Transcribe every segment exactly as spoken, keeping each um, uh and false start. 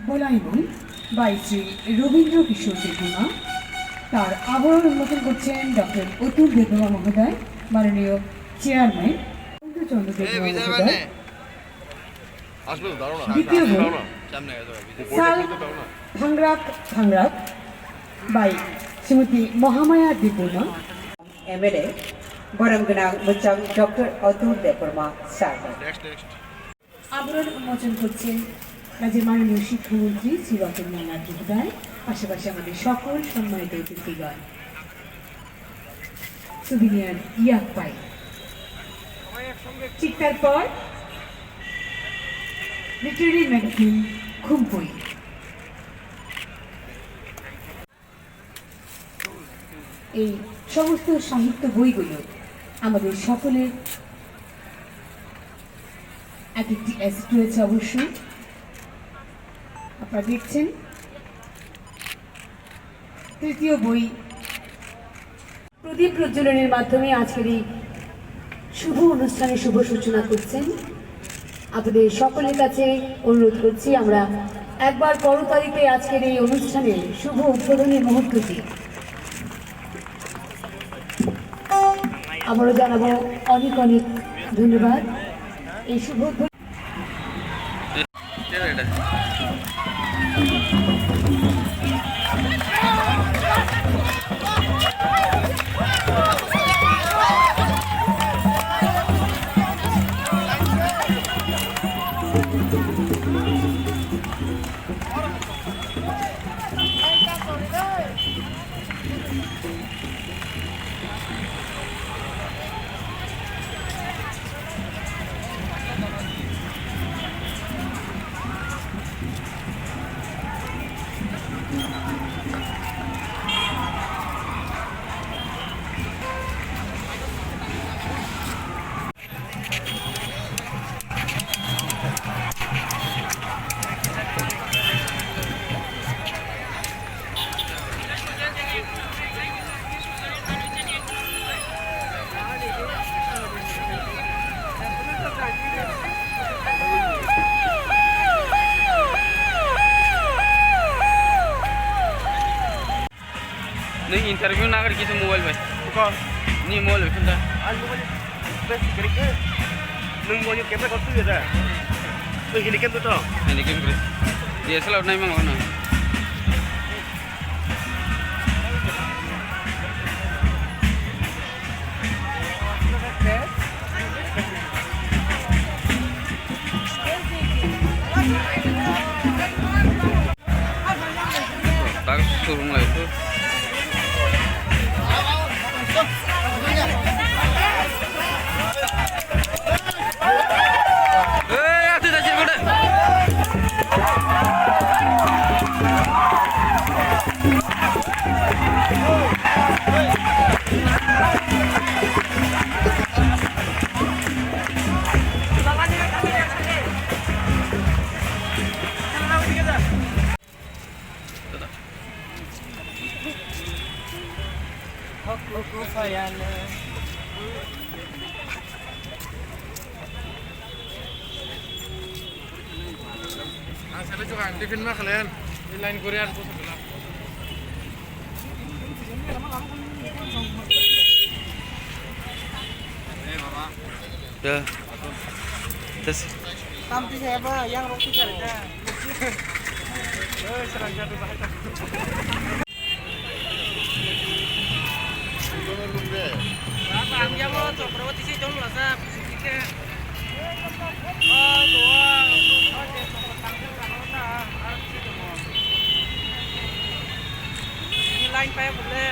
বলাইমুল by শ্রী রবীন্দ্র কিশোর দেববর্মা। তার আবরণ উন্মোচন করছেন ডক্টর অতুল দেববর্মা মহোদয়, মাননীয় চেয়ারম্যান। চন্দ্র দেববর্মা মহোদয়। আসলে দাঁড়াও না। দ্বিতীয় বই, দাঁড়াও না। সাল থাংরাক থাংরাক by শ্রীমতী মহামায়া দেববর্মা। এমএলএ, গরম গনাং মুচাং doctor Atul Debbarma sir. Next, next. আবরণ উন্মোচন করছেন রাজ্যের মাননীয় শিক্ষামন্ত্রী শ্রী রতন লাল নাথ মহোদয়, পাশাপাশি আমাদের সকল সম্মানিত অতিথিগণ। সুবিনিয়ার ইয়াকপাই। ঠিক তারপর লিটারারি ম্যাগাজিন খুম্পুই। এই সমস্ত সাহিত্য বইগুলো আমাদের সকলের এক একটি অ্যাসেট রয়েছে অবশ্যই। আপনারা দেখছেন তৃতীয় বই। প্রদীপ প্রজ্বলনের মাধ্যমে আজকের এই শুভ অনুষ্ঠানের শুভ সূচনা করছেন। আপনাদের সকলের কাছে অনুরোধ করছি, আমরা একবার করতালিতে আজকের এই অনুষ্ঠানের শুভ উদ্বোধনী মুহূর্তটি আমরা জানাবো অনেক অনেক ধন্যবাদ। এই শুভ উদ্বোধন Nung interview nagar kisa mobile bai. Buka. Ni mobile bai khunda. Ani mobile best kiri ke. Nung mobile camera kau tu ya da. Oi, handycam tu to. Handycam kiri. D S L R nai mang na. Tak surung lai tu. Eh, ate dah jadi. Ang sale chuka ang tiffin ma khalayan, line Korean ko sabla. Ya. Terus. Tam ti saya ba, yang roti kan ada. Eh, serang jatuh bahasa. Line pai bole.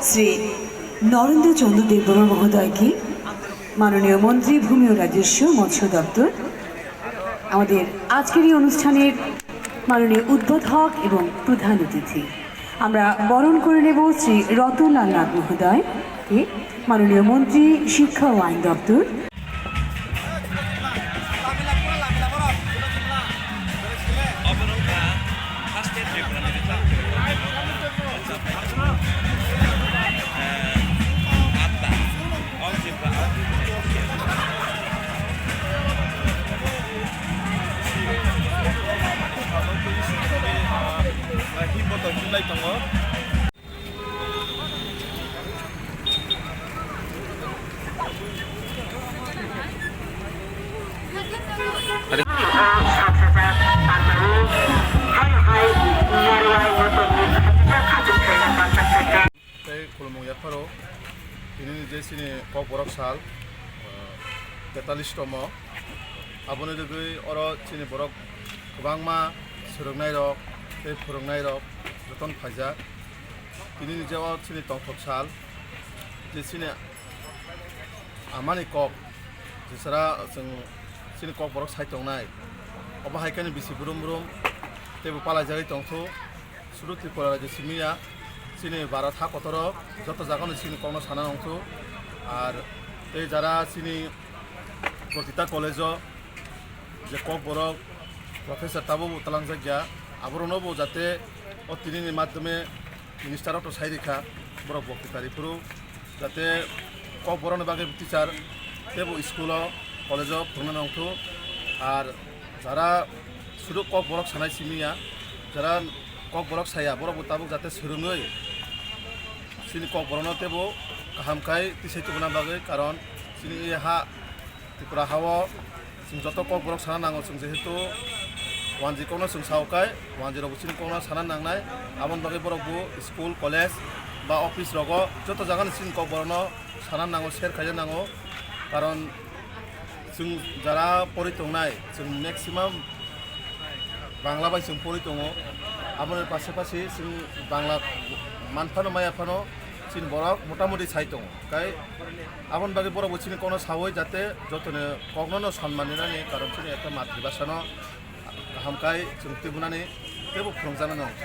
Shri নরেন্দ্র চন্দ্র দেববর্মা মহোদয়কে, মাননীয় মন্ত্রী ভূমি ও রাজস্ব মৎস্য দপ্তর, আমাদের আজকের এই অনুষ্ঠানের মাননীয় উদ্বোধক এবং প্রধান অতিথি। আমরা বরণ করে নেব শ্রী রতনলাল নাথ মহোদয়কে, মাননীয় মন্ত্রী শিক্ষা ও আইন দপ্তর। Himbo tong chulai tongo. Tei khulumung yapharo, tinini je chini Kokborok sal, ah, tetallish tomo. Aboni rwgwi oro chini borok kwbangma swrwngnairok tei phwrwngnairok jotono phaijak. Tinini je o chini tongthok sal, je chini amani kok, jesara chwng chini Kokborok sai tongnai, obo hai kheno bisi brum brum teibo palaijagwi tongthu. Sudu Tripura rajyo simi ya, chini Bharat ha kotoro joto jagano chini kokno sana nongthu. Ar tei jara chini Protita college-o je Kokborok professor tabukbo talangjak ya, aborokno bo jate o tinini madhyome minister rokno sai rikha, borok boktwita riphuru jate Kokborokni bagwi teacher teibo school-o, college-o phwrwngna nongthu. Ar jara sudu Kokborok sanai simi ya, jara Kokborok saya, borok bo tabuk jate swrwngwi chini Kokborokno teibo kaham khai tisai tubuna bagwi, karon chini e ha Tripura ha-o chwng joto Kokborok sana nango, chwng jehetu wanjwi kokno chwng sao khai, wanjwi rokbo chini kokno sana nangnai, aboni bagwi borok bo school, college ba office rogo joto jagani chini Kokborokno sana nango, share khaina nango, karon chwng jara pori tongnai, chwng maximum Bangla bai chwng pori tongo, aboni pase pase chwng Bangla man phano maya phano chini borok motamoti sai tongo, kai aboni bagwi borok bo chini kokno sawi jate jotoni kokno no sonman rinani, karon chini ekta matribhasha no kaham khai chwng tubunani teibo phwrwngjaknai nong.